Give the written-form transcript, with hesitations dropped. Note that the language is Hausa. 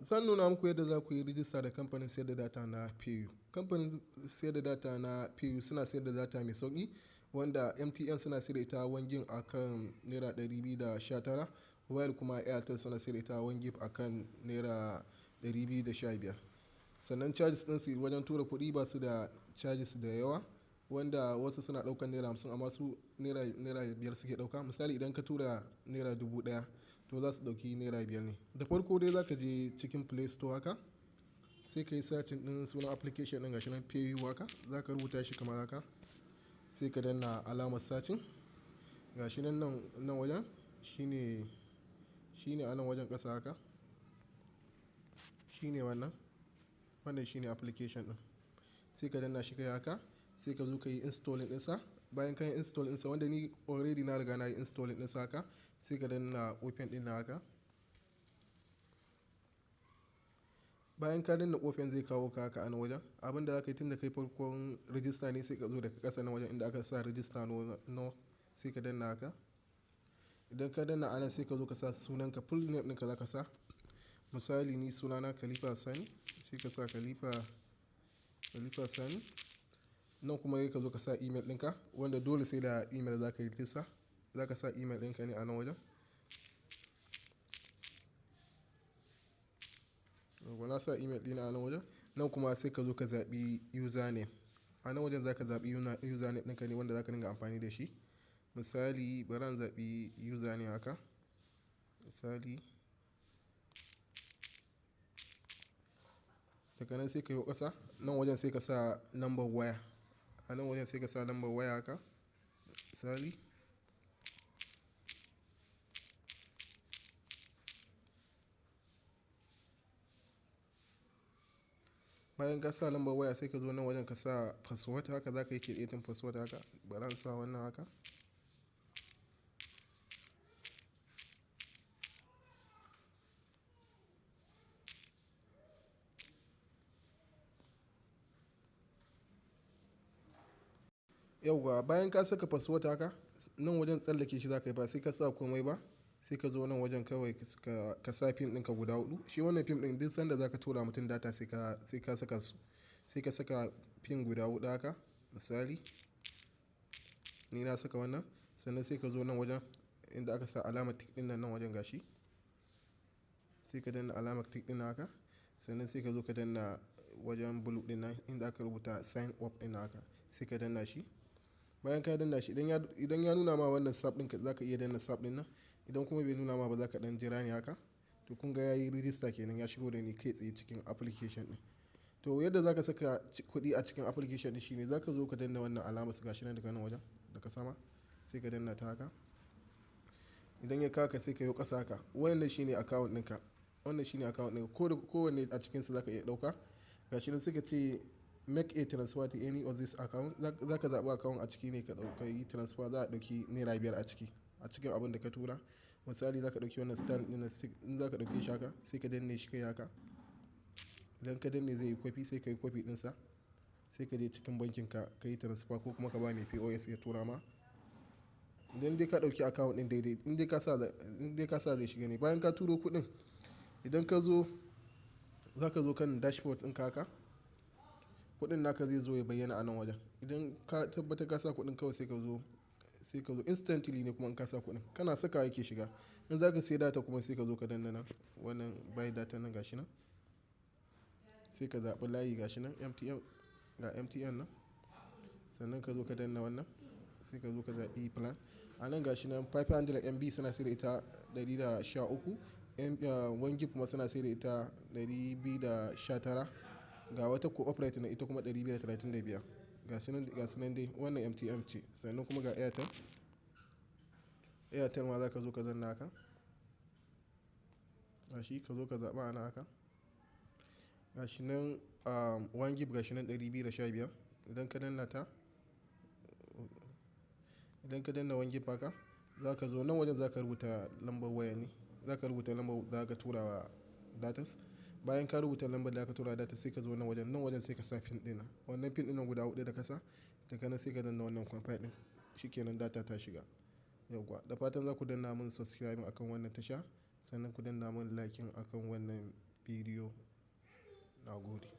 Zan nuna muku yadda za ku yi rijista da kamfanin sayar da data na PayU. Kamfanin sayar da data na PayU suna sayar da data mai sauƙi, wanda MTN suna sayar da ita 1 gig a kan naira 219, while kuma Airtel suna sayar da ita 1 gig a kan naira 215. Sannan charges ɗinsu wajen tura kuɗi ba su da charges da yawa, wanda wasu suna ɗaukan naira 50 amma su naira 5 suke ɗauka. Misali, idan ka tura naira 1000, to za su ɗauki naira 5 ne. Da farko dai za ka je cikin Play Store haka, sai ka yi searching ɗin sunan application ɗin, gashi nan PayU haka, za ka rubuta shi kamar haka, sai ka danna alamar searching. Gashi nan nan wajen shine a nan wajen ƙasa haka. Shine wannan. Wannan shine application ɗin. Sai ka danna shi kai haka, sai ka zo ka yi installing ɗinsa. Bayan ka yi install ɗinsa, wanda ni already na riga na yi installing ɗinsa haka, sai ka danna open ɗin nan haka. Bayan ka danna open, zai kawo ka haka a nan wajen. Abin da za ka yi, tun da kai farkon register ne, sai ka zo daga ƙasa nan wajen inda aka sa "Register now", sai ka danna haka. Idan ka danna a nan, sai ka zo ka sa sunanka, full name ɗinka za ka sa. Misali, ni sunana Khalifa Sani, sai ka sa Khalifa Sani. Nan kuma sai ka zo ka sa email ɗinka, wanda dole sai da email za ka yi register. Za ka sa email ɗinka ne a nan wajen. Yauwa, na sa email ɗina a nan wajen. Nan kuma sai ka zo ka zaɓi username. A nan wajen za ka zaɓi username ɗinka ne wanda za ka dinga amfani da shi. Misali, bari in zaɓi username haka. Misali. Daga nan sai ka yo ƙasa. Nan wajen sai ka sa number waya. A nan wajen sai ka sa lambar waya haka. Misali. Bayan ka sa lambar waya, sai ka zo nan wajen ka sa password haka, za ka yi creating password haka. Bari in sa wannan haka. Yauwa, bayan ka saka password haka, nan wajen tsallake shi za ka yi, ba sai ka sa komai ba. Sai ka zo nan wajen kawai ka sa pin ɗinka guda huɗu. Shi wannan pin ɗin, duk sanda za ka tura mutum data sai ka saka su. Sai ka saka pin guda huɗu haka. Misali, ni na saka wannan. Sannan sai ka zo nan wajen inda aka sa alamar tick ɗin nan, nan wajen gashi. Sai ka danna alamar tick ɗin haka. Sannan sai ka zo ka danna wajen blue ɗin nan inda aka rubuta "Sign up" ɗin haka. Sai ka danna shi. Bayan ka danna shi, idan ya nuna ma wannan sub ɗin, za ka iya danna sub ɗin nan. Idan kuma bai nuna ma ba, za ka ɗan jira ne haka. To, kun ga yayi register kenan, ya shigo da ni kai tsaye cikin application ɗin. To, yadda za ka saka kuɗi a cikin application ɗin shine za ka zo ka danna wannan alamar gashi nan daga nan wajen daga sama, sai ka danna ta haka. Idan ya kawo ka, sai ka yo ƙasa haka. Wannan shine account ɗinka. Wannan shine account ɗinka. Ko wanne a cikinsu za ka iya ɗauka. Gashi nan suka ce "Make a transfer to any of this account". Za ka zaɓi account a ciki ne ka ɗauka yi transfer, za a ɗauki naira 5 a ciki, a cikin abin da ka tura. Misali, za ka ɗauki wannan stand ɗin nan, in za ka ɗauke shi haka, sai ka danne shi kai haka. Idan ka danne, zai yi copy, sai ka yi copy ɗinsa. Sai ka je cikin bankin ka, ka yi transfer ko kuma ka ba mai POS ya tura ma. Idan dai ka ɗauki account ɗin daidai, in dai ka sa zai shiga ne. Bayan ka turo kuɗin, idan ka zo, za ka zo kan dashboard ɗinka haka. Kuɗin naka zai zo ya bayyana a nan wajen. Idan ka tabbatar ka sa kuɗin, kawai sai ka zo instantly ne kuma in ka sa kuɗin. Kana saka yake shiga. In za ka sayi data kuma, sai ka zo ka danna nan wannan buy data nan, gashi nan. Sai ka zaɓi layi, gashi nan MTN, ga MTN nan. Sannan ka zo ka danna wannan, sai ka zo ka zaɓi plan. A nan gashi nan 500 MB suna sayar da ita 113. 1 gig kuma suna sayar da ita 219. Ga wata corporate na ita kuma 235. Gasu nan dai, wannan MTN ce. Sannan kuma ga Airtel. Airtel ma za ka zo ka danna haka. Gashi ka zo ka zaɓa ana haka. Gashi nan 1 gig, gashi nan 215. Idan ka danna ta, idan ka danna 1 gig haka, za ka zo nan wajen, za ka rubuta lambar waya ne. Za ka rubuta lambar da aka tura wa datas. Bayan ka rubuta lambar da aka tura data, sai ka zo nan wajen, nan wajen sai ka sa pin ɗin nan. Wannan pin ɗin nan guda huɗu da ka sa, daga nan sai ka danna wannan confirm ɗin. Shi kenan, data ta shiga. Yauwa, da fatan za ku danna mun subscribe akan wannan tasha, sannan ku danna mun like akan wannan bidiyo. Na gode.